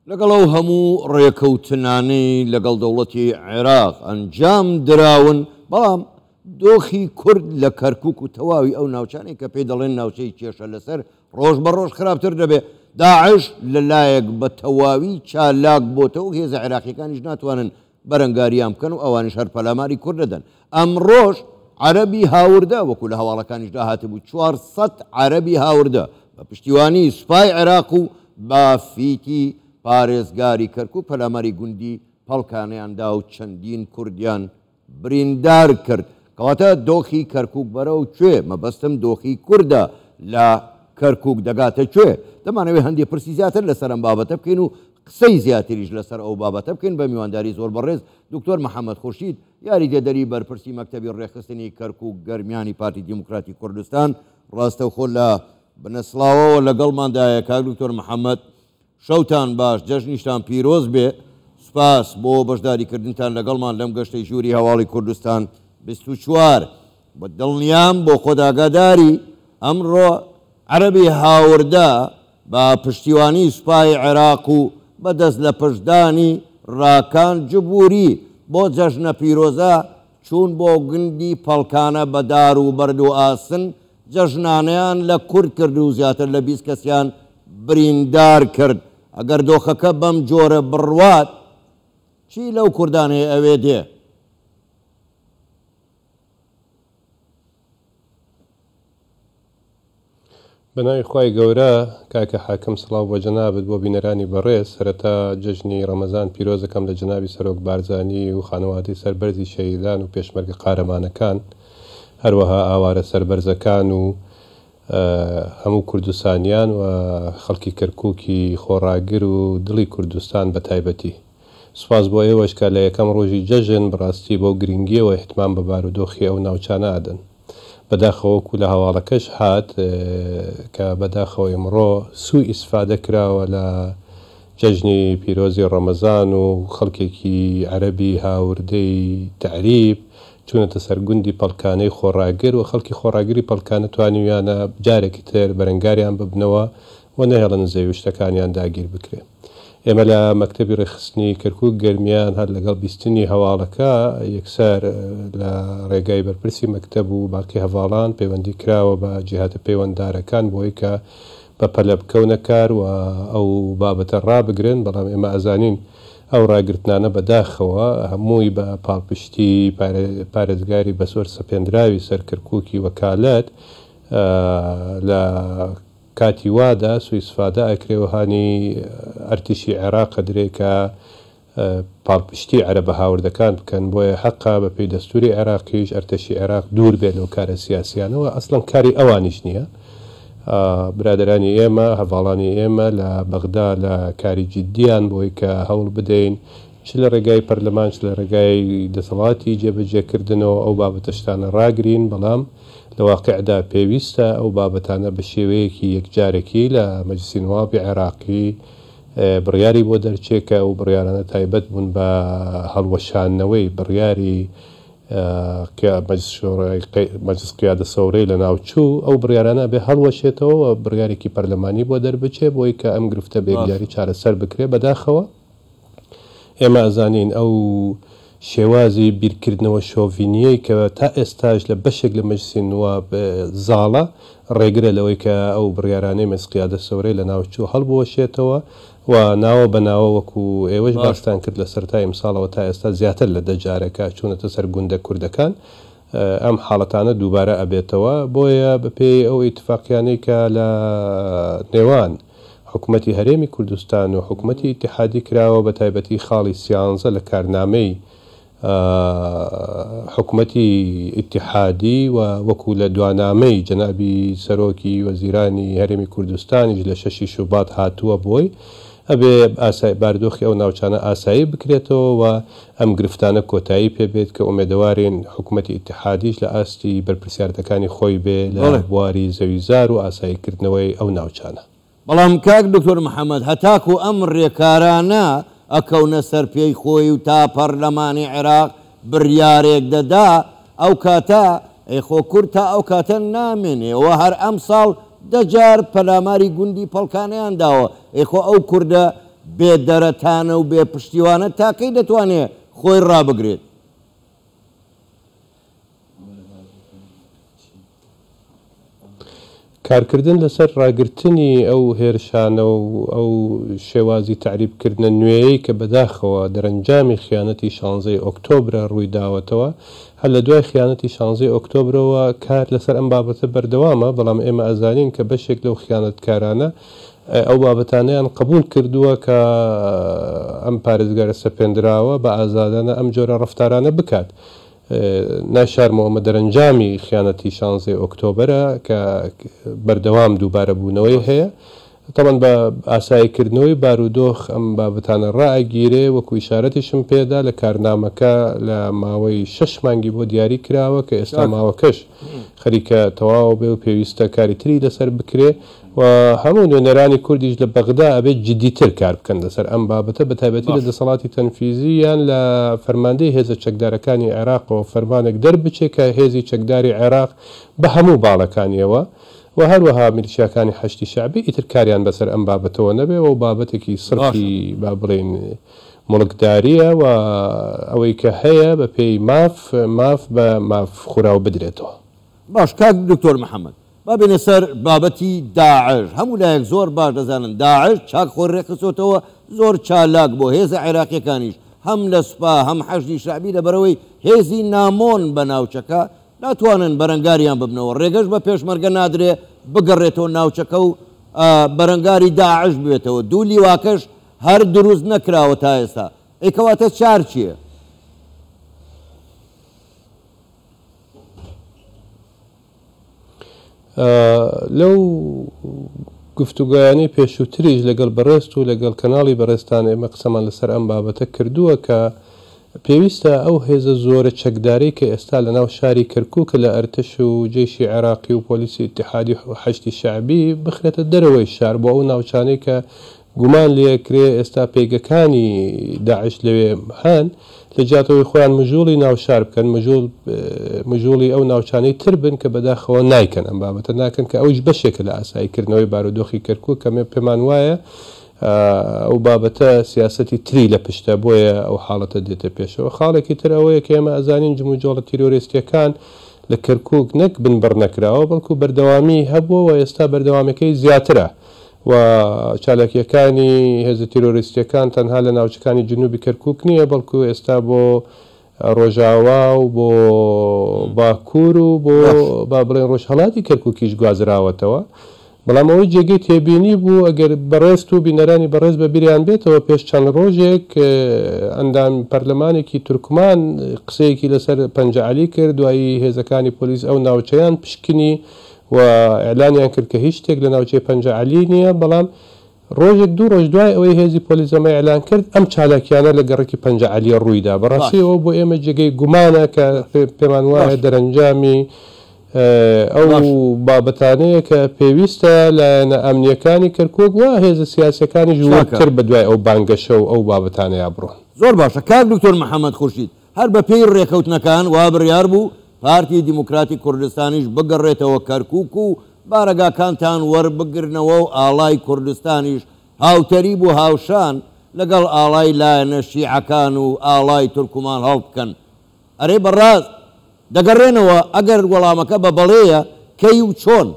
لەگەڵ ئەو هەموو ڕێکەوتنانەی لەگەڵ دەوڵەتی عێراق ئەنجام دراون، بەڵام دۆخی کورد لە کەرکوک و تەواوی ئەو ناوچانەی کە پێی دەڵێن ناوچەی کێشە لەسەر ڕۆژ بە ڕۆژ خراپتر دەبێت. داعش لە لایەک بە تەواوی چالاک بۆتەوە و هێزە عێراقییەکانیش ناتوانن بەرەنگاریان بکەن و ئەوانیش هەر پەلاماری کورد دەدەن. ئەمڕۆش عەرەبی هاوردە وەکو لە هەواڵەکانیشدا هاتبوو 400 عەرەبی هاوردە بە پشتیوانی سوپای عێراق و بە فیتی پارێزگاری کەرکوک پەلاماری گوندی پەڵکانەیان دا و چەندین کوردیان بریندار کرد. کەواتە دۆخی کەرکوک بەرەو کوێ؟ مەبەستم دۆخی کوردە لە کەرکوک دەگاتە کوێ؟ دەمانەوێت هەندێ پرسی زیاتر لەسەر ئەم بابەتە بکەین و قسەی زیاتریش لەسەر ئەو بابەتە بکەین بە میوانداری زۆر بەڕێز دکتۆر محەمەد خورشید یاریدەدەری بەرپرسی مەکتەبی ڕێکخستنی کەرکوک گەرمیانی پارتی دیموکراتی کوردستان ڕاستەوخۆ لە بنەسڵاوەوە لەگەڵماندایە. کاک دکتۆر محەمەد شەوتان باش جەژنیشتان پیرۆز بێ سوپاس بۆ بەشداری کردنتان لەگەڵمان لەم گەشتەی ژووری هەواڵی کوردستان 24 بە دڵنیام بۆ خۆت ئاگاداری ئەمڕۆ عەرەبی هاوردە بە پشتیوانی سوپای عێراق و بە دەست لە پشتدانی راکان جبوری بۆ جەژنە پیرۆزە چوون بۆ گوندی پەڵکانە بە دار و بەرد و ئاسن جەژنانەیان لە کورد کرد و زیاتر لە 20 کەسیان بریندار کرد. ئەگەر دۆخەکە بەم جۆرە بڕوات چی لەو کوردانەی ئەوێ دێ؟ بەناوی خوای گەورە کاکە حاکم سڵاو بۆ جەنابت بۆ بینەرانی بەڕێز سەرەتا جەژنی ڕەمەزان پیرۆزەکەم لە جەنابی سەرۆک بارزانی و خانەوادەی سەربەرزی شەهیدان و پێشمەرگە قارەمانەکان هەروەها ئاوارە سەربەرزەکان و هەموو کوردستانیان و خەڵکی کەرکوکی خۆڕاگر و دڵی کوردستان بە تایبەتی. سوپاس بۆ ئێوەش کە لە یەکەم ڕۆژی جەژن بەڕاستی بەو گرنگیەوە ئیهتمام بە بارودۆخی ئەو ناوچانە ئەدەن. بەداخەوە وەکو لە هەواڵەکەش هات کە بەداخەوە ئیمڕۆ سوو ئیسفادە کراوە لە جەژنی پیرۆزی ڕەمەزان و خەڵکێکی عەرەبی هاوردەی تەعریب چوونەتە سەر گوندی پەڵکانەی خۆڕاگر و خەڵکی خۆڕاگری پەڵکانە توانیویانە جارێکی تر بەرەنگاریان ببنەوە و نەهێڵن زەوی و شتەکانیان داگیر بکرێ. ئێمە لە مەکتەبی ڕێکخستنی کەرکوک گەرمیان هەر لەگەڵ بیستنی هەواڵەکە یەکسەر لە ڕێگای بەرپرسی مەکتەب و باقی هەڤاڵان پەیوەندی کراوە بە جیهاتە پەیوەنددارەکان بۆی کە بە پەلە بکەونە کار و ئەو بابەتە ڕابگرن، بەڵام ئێمە ئەزانین ئەو ڕاگرتنانە بە داخەوە هەمووی بە پاڵپشتی پارێزگاری بەسۆر سەپێندراوی سەر کەرکوکی وەکالەت لە کاتی وادا سوئیسفادە ئەکرێ و هانی ئەرتشی عێراق ئەدرێ کە پاڵپشتی عەرەبە هاوردەکان بکەن، بۆیە حەقە بە پێی دەستوری عێراقیش ئەرتەشی عێراق دوور بێت لەو کارە سیاسیانە و ئەسڵەن کاری ئەوانیش نییە. برادەرانی ئێمە، هەڤاڵانی ئێمە لە بەغدا لە کاری جیدیان بۆی کە هەوڵ بدەین چ لە ڕێگای پەرلەمان چ لە ڕێگای دەسەڵاتی جێبەجێکردنەوە ئەو بابەتە شتانە ڕاگرین، بەڵام لە واقیعدا پێویستە ئەو بابەتانە بە شێوەیەکی یەکجارەکی لە مەجلسی نوابی عێراقی بڕیاری بۆ دەرچێ کە ئەو بڕیارانە تایبەت بوون بە هەڵوەشاندنەوەی بڕیاری مەجلس قیادە سەورەی لەناوچوو، ئەو بڕیارانە ئەبێ هەڵوەشێتەوە و بڕیارێکی پەرلەمانی بۆ دەربچێ بۆی کە ئەم گرفتە بە یەکجاری چارەسەر بکرێ. بەداخەوە ئێمە ئەزانین ئەو شێوازی بیرکردنەوە شۆڤینییەی کە تا ئێستاش لە بەشێک لە مەجلسی نواب زاڵە، ڕێگرە لەوەی کە ئەو بڕیارانەی مەجلس قیادە سەورەی لەناوچوو هەڵبوەشێتەوە و ناوە بە ناوە وەکو ئێوەش باستان کرد لە سەرەتای ئیمساڵەوە تا ئێستا زیاتر لە دە جارە کە چوونەتە سەر گوندە کوردەکان ئەم حاڵەتانە دووبارە ئەبێتەوە بۆیە بە پێی ئەو ئیتفاقیانەی کە لە نێوان حکومەتی هەرێمی کوردستان و حکومەتی ئیتیحادی کراوە بە تایبەتی خاڵی سیانزە لە کارنامەی حکومەتی ئیتیحادی و وەکو لە دوانامەی جەنابی سەرۆکی وەزیرانی هەرێمی کوردستانیش لە شەشی شوبات هاتووە بۆی ئەبێ ئاسای باردۆخی ئەو ناوچانە ئاسایی بکرێتەوە و ئەم گرفتانە کۆتایی پێ بێت کە ئومێدەوارین حکومەتی ئیتیحادیش لە ئاستی بەرپرسیارەتەکانی خۆی بێ لە بواری زەویزار و ئاساییکردنەوەی ئەو ناوچانە. بەڵام کاک دکتۆر محەمەد هەتاکو ئەم رێکارانە ئەکەونە سەر پێی خۆی و تا پەرلەمانی عێراق بریارێک دەدا ئەو کاتە ئەی خۆ کورد تا ئەو کاتە نامێنێ و هەر ئەمساڵ دە جار پەلاماری گوندی پەڵکانەیان داوە ئەی خۆ ئەو کوردە. بێ دەرەتانە و بێ پشتیوانە تا کەی دەتوانێ خۆی ڕابگرێت؟ کارکردن لەسەر ڕاگرتنی ئەو هێرشانە و ئەو شێوازی تەعریبکردنە نوێیەی کە بەداخەوە دەرەنجامی خیانەتی شانزەی ئۆکتۆبرە ڕووی داوەتەوە، هەر لە دوای خیانەتی شانزەی ئۆکتۆبرەوە کار لەسەر ئەم بابەتە بەردەوامە، بەڵام ئێمە ئەزانین کە بەشێک لەو خیانەتکارانە ئەو بابەتانەیان قبوڵ کردووە کە ئەم پارێزگارە سەپێندراوە بە ئازادانە ئەم جۆرە ڕەفتارانە بکات. نایشارمەوە ئەمە دەرەنجامی خیانەتی شانزەی ئۆکتۆبەرە کە بەردەوام دووبارە بوونەوەی هەیە. تەبعەن بە ئاسایی کردنەوەی بارودۆخ ئەم بابەتانە ڕائەگیرێ، وەکو ئیشارەتیشم پێدا لە کارنامەکە لە ماوەی شەش مانگی بۆ دیاری کراوە کە ئێستا ماوەکەش خەریکە تەواو بێ و پێویستە کاری تری لەسەر بکرێ و هەموو نوێنەرانی کوردیش لە بەغدا ئەبێ جدیتر کار بکەن لەسەر ئەم بابەتە بە تایبەتی لە دەسەڵاتی تەنفیزی یان لە فەرماندەی هێزە چەکدارەکانی عێراقەوە فەرمانێک دەربچێ کە هێزی چەکداری عێراق بە هەموو باڵەکانیەوە و هەروەها میلیشیاکانی حەشدی شەعبی ئیتر کاریان بەسەر ئەم بابەتەوە نەبێ و بابەتێکی سڕفی با بڵێین موڵکدارییە و ئەوەی کە هەیە بە پێی ماف ماف بە ماف خوراو بدرێتەوە. باش کاک دکتۆر محەمەد با بێینە سەر بابەتی داعش هەموو لایەک زۆر باش دەزانن داعش چاک خۆی ڕێکخستۆتەوە زۆر چالاک بۆ هێزە عێراقیەکانیش هەم لە سوپا هەم حەشدی شەعبی لەبەرئەوەی هێزی نامۆن بە ناوچەکە ناتوانن بەرەنگاریان ببنەوە، ڕێگەش بە پێشمەرگە نادرێ بگەڕێتەوە ناوچەکە و بەرەنگاری داعش ببێتەوە، دوو لیواکەش هەر دروست نەکراوە تا ئێستا، ئەی کەواتە چار چییە؟ لەو گفتوگۆیانەی پێشووتریش لەگەڵ بەڕێزت و لەگەڵ کەناڵی بەڕێزتان ئێمە قسەمان لەسەر ئەم بابەتە کردووە کە پێویستە ئەو هێزە زۆرە چەکدارەی کە ئێستا لەناو شاری کەرکووکە لە ئەرتەش و جەیشی عێراقی و پۆلیسی ئیتیحادی و حەشدی شەعبی بخرێتە دەرەوەی شار بۆ ئەو ناوچانەی کە گومان لێکرێ ئێستا پێگەکانی داعش لەوێ هەن، لە جیات ئەوەی خۆیان مژوڵی ناو شار بکەن، مژوڵ مژوڵی ئەو ناوچانەی تر بن کە بەداخەوە نایکەن ئەم بابەتە ناکەن کە ئەویش بەشێکە لە ئاسایی کردنەوەی بارودۆخی کەرکوک کە مێ پێمان وایە ئەو بابەتە سیاسەتی تری لە پشتە بۆیە ئەو حاڵەتە دێتە پێشەوە. خاڵێکی تر ئەوەیە کە ئێمە ئەزانین جموجۆڵە تیرۆرێستیەکان لە کەرکوک نەک بنبڕ نەکراوە بەڵکو بەردەوامی هەبووە و ئێستا بەردەوامیەکەی زیاترە. و چالاکییەکانی هێزە تیرۆریستییەکان تەنها لە ناوچەکانی جنوبی کەرکوک نییە، بەڵکو ئێستا بۆ ڕۆژاوا و بۆ باکوور و بۆ با بڵێین ڕۆژهەڵاتی کەرکوکیش گوازراوەتەوە. بەڵام ئەوەی جێگەی تێبینی بوو، ئەگەر بەڕێزت و بینەرانی بەڕێز بە بیریان بێتەوە، پێش چەند ڕۆژێک ئەندام پەرلەمانێکی تورکمان قسەیەکی لەسەر پەنجە عەلی کرد، دوایی هێزەکانی پۆلیس ئەو ناوچەیان پشکنی و ئیعلانیان کرد کە هیچ شتێک لە ناوچەی پەنجە عەلی نییە، بەڵام ڕۆژێک دوو ڕۆژ دوای ئەوەی هێزی پۆلیس ئەمەی ئیعلان کرد، ئەم چالاکیانە لە گەڕەکی پەنجە عەلیە ڕوویدا. بەڕاستی ئەوە بۆ ئێمە جێگەی گومانە کە پێمان وایە دەرەنجامی ئەو بابەتانەیە کە پێویستە لایەنە ئەمنییەکانی کەرکوک و هێزە سیاسییەکانیش وردتر بەدوای ئەو بانگەشە و ئەو بابەتانەیا بڕۆن. زۆر باشە کاک دکتۆر محەمەد خورشید، هەر بە پێی ڕێکەوتنەکان وا بڕیار بوو پارتی دیموکراتی کوردستانیش بگەڕێتەوە کەرکوک و بارەگاکانتان وەربگرنەوە و ئاڵای کوردستانیش هاوتەریب و هاوشان لەگەڵ ئاڵای لایەنە شیعەکان و ئاڵای تورکمان هەڵبکەن. ئەرێ بەڕاست دەگەڕێنەوە؟ ئەگەر وەڵامەکە بە بەڵێیە کەی و چۆن؟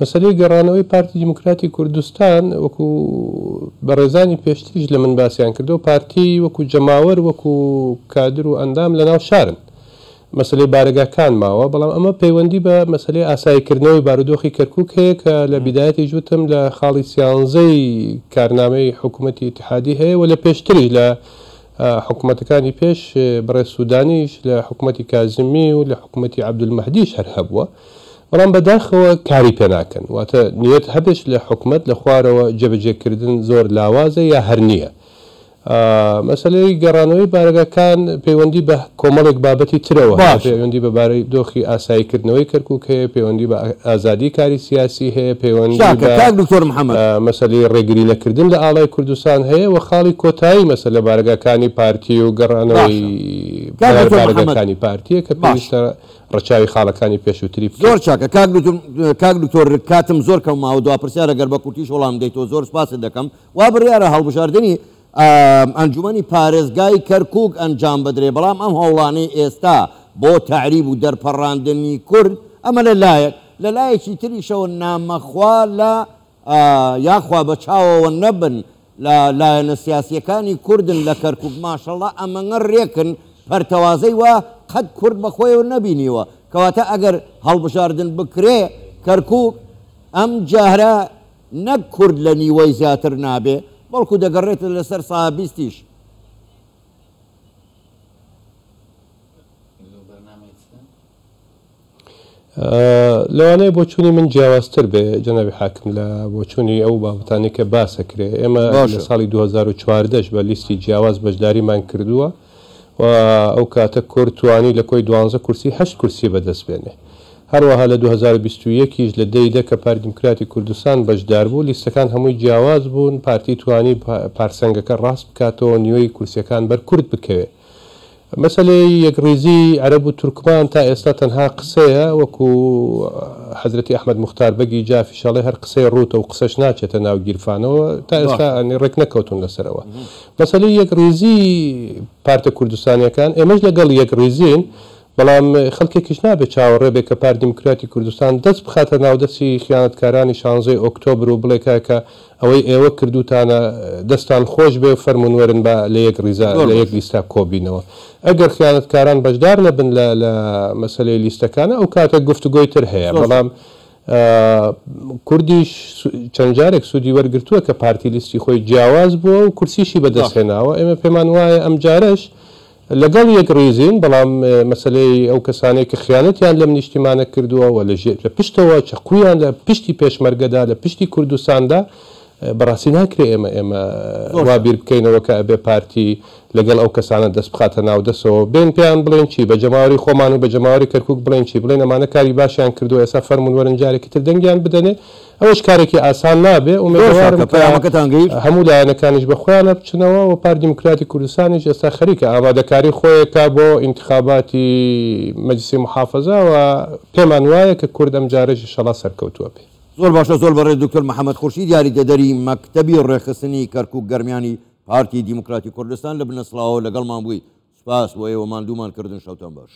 مەسەلەی گەڕانەوەی پارتی دیموکراتی کوردستان وەکو بەڕێزانی پێشتریش لە من باسیان کردەوە پارتی وەکو جەماوەر وەکو کادر و ئەندام لە ناو شارن مەسەلەی بارەگاکان ماوە بەڵام ئەمە پەیوەندی بە مەسەلەی ئاساییکردنەوەی بارودۆخی کەرکوک هەیە کە لە بیدایەتیش وتم لە خاڵی سیانزەی کارنامەی حکوومەتی ئیتیحادی هەیە و لە پێشتریش لە حکومەتەکانی پێش بەڕێز سودانیش لە حکومەتی کازمی و لە حکومەتی عەبدولمەهدیش هەر هەبووە بەڵام بەداخەوە کاری پێ ناکەن واتە نیەت هەبێت لە حکومەت لە خوارەوە جێبەجێکردن زۆر لاوازە یا هەر نییە. مەسەلەی گەڕانەوەی بارەگاکان پەیوەندی بە کۆمەڵێک بابەتی ترەوە هەیە، پەیوەندی بە بارەی دۆخی ئاساییکردنەوەی کەرکوک هەیە، پەیوەندی بە ئازادی کاری سیاسی هەیە، پەیوەندی چاکە بە کاک دکتۆر محەمەد. مەسەلەی ڕێگری نەکردن لە ئاڵای کوردستان هەیە و خاڵی کۆتایی مەسەلە بارەگاکانی پارتی و گەڕانەوەی باشە کاک دکتۆر محەمەد بارەگاکانی پارتیە کە باشە. پێویستە ڕەچاوی خاڵەکانی پێشووتری زۆر بکەین. چاکە کاک دکتۆر کاک دکتۆر کاتم زۆر کەم ماوە دوا پرسیار ئەگەر بە کورتیش وەڵام دەیتەوە زۆر سپاست دەکەم وا بڕیارە هەڵبژاردنی ئەنجومەنی پارێزگای کەرکوک ئەنجام بدرێ، بەڵام ئەم هەوڵانەی ئێستا بۆ تەعریب و دەرپەڕاندنی کورد ئەمە لە لایەک، لە لایەکی تریشەوە نامەخوا لە یاخوا بە چاوەوە نەبن لە لایەنە سیاسیەکانی کوردن لە کەرکوک ماشەڵا ئەمەنە رێکن پەرتەوازەی وا قەت کورد بە خۆیەوە نەبینیوە، کەواتە ئەگەر هەڵبژاردن بکرێ کەرکوک ئەم جارە نەک کورد لە نیوەی زیاتر نابێ، بەڵکو دەگەڕێتە لەسەر سا بیستیش. لەوانەیە بۆچوونی من جیاوازتر بێ جەنابی حاکم لە بۆچوونی ئەو بابەتانەی کە باس ئەکرێ. ئێمە لە ساڵی 2014 بە لیستی جیاواز بەشداریمان کردووە و ئەو کاتە کورد توانی لە کۆی دوانزە کورسی هەشت کورسی بەدەست بێنێ. هەروەها لە 2021 یش لە دەی دە کە پارتی دیموکراتی کوردستان بەشدار بوو، لیستەکان هەمووی جیاواز بوون، پارتی توانی پارسەنگەکە ڕاست بکاتەوە نیوەی کورسیەکان بەر کورد بکەوێ. مەسەلەی یەکڕیزی عەرەب و تورکمان تا ئێستا تەنها قسەیە، وەکو حەزرەتی ئەحمەد موختار بەگی جافیش ئەڵێ هەر قسەی ڕووتە و قسەش ناچێتە ناو گیرفانەوە، تا ئێستا یانی ڕێک نەکەوتوون لەسەر ئەوە. مەسەلەی یەکڕیزی پارتە کوردستانیەکان، ئێمەش لەگەڵ یەکڕیزین، بەڵام خەڵکێکیش نابێت چاوەڕێ بێت کە پارتی دیموکراتی کوردستان دەست بخاتە ناو دەستی خیانەتکارانی شانزەی ئۆکتۆبر و بڵێ کاکە ئەوەی ئێوە کردووتانە دەستان خۆش بێ و فەرموون وەرن با لە یەک ڕیزا لە یەک لیستا کۆبینەوە. ئەگەر خیانەتکاران بەشدار نەبن لە لە مەسەلەی لیستەکانە ئەو کاتە گفتوگۆی تر هەیە. بەڵام کوردیش چەند جارێک سوودی وەرگرتووە کە پارتی لیستی خۆی جیاواز بووە و کورسیشی بەدەست هێناوە. ئێمە پێمان وایە ئەمجارەش لەگەڵ یەکڕیزین، بەڵام مەسەلەی ئەو کەسانەی کە خیانەتیان لەم نیشتیمانە کردووە و لە ژێر لە پشتەوە چەقوویان لە پشتی پێشمەرگەدا لە پشتی کوردستاندا بەڕاستی ناکرێ ئێمە ئێمە وا بیر بکەینەوە کە ئەبێ پارتی لەگەڵ ئەو کەسانە دەست بخاتە ناو دەسەوە بێن پێیان بڵێن چی بە جەماوەری خۆمان و بە جەماوەری کەرکوک بڵێن چی بڵێن ئەمانە کاری باشیان کردووە ئێستا فەرموون وەرن جارێکی تر دەنگیان بدەنێ ئەوەش کارێکی ئاسان نابێ، ئومێدەوارم کە هەموو لایەنەکانیش بە خۆیانا بچنەوە و پارتی دیموکراتی کوردستانیش ئێستا خەریکە ئامادەکاری خۆی ئەکا بۆ ئینتخاباتی مەجلسی موحافەزە و پێمان وایە کە کورد ئەمجارەش ئیشەڵا سەرکەوتووە بێ. زۆر باشە زۆر بەڕێز دکتۆر محەمەد خورشید یاریدەدەری مەکتەبی ڕێکخستنی کەرکوک گەرمیانی پارتی دیموکراتی کوردستان لە بنەسڵاوەوە لەگەڵمان بووی سوپاس بۆ ئێوە ماندوومان کردن شەوتان باش.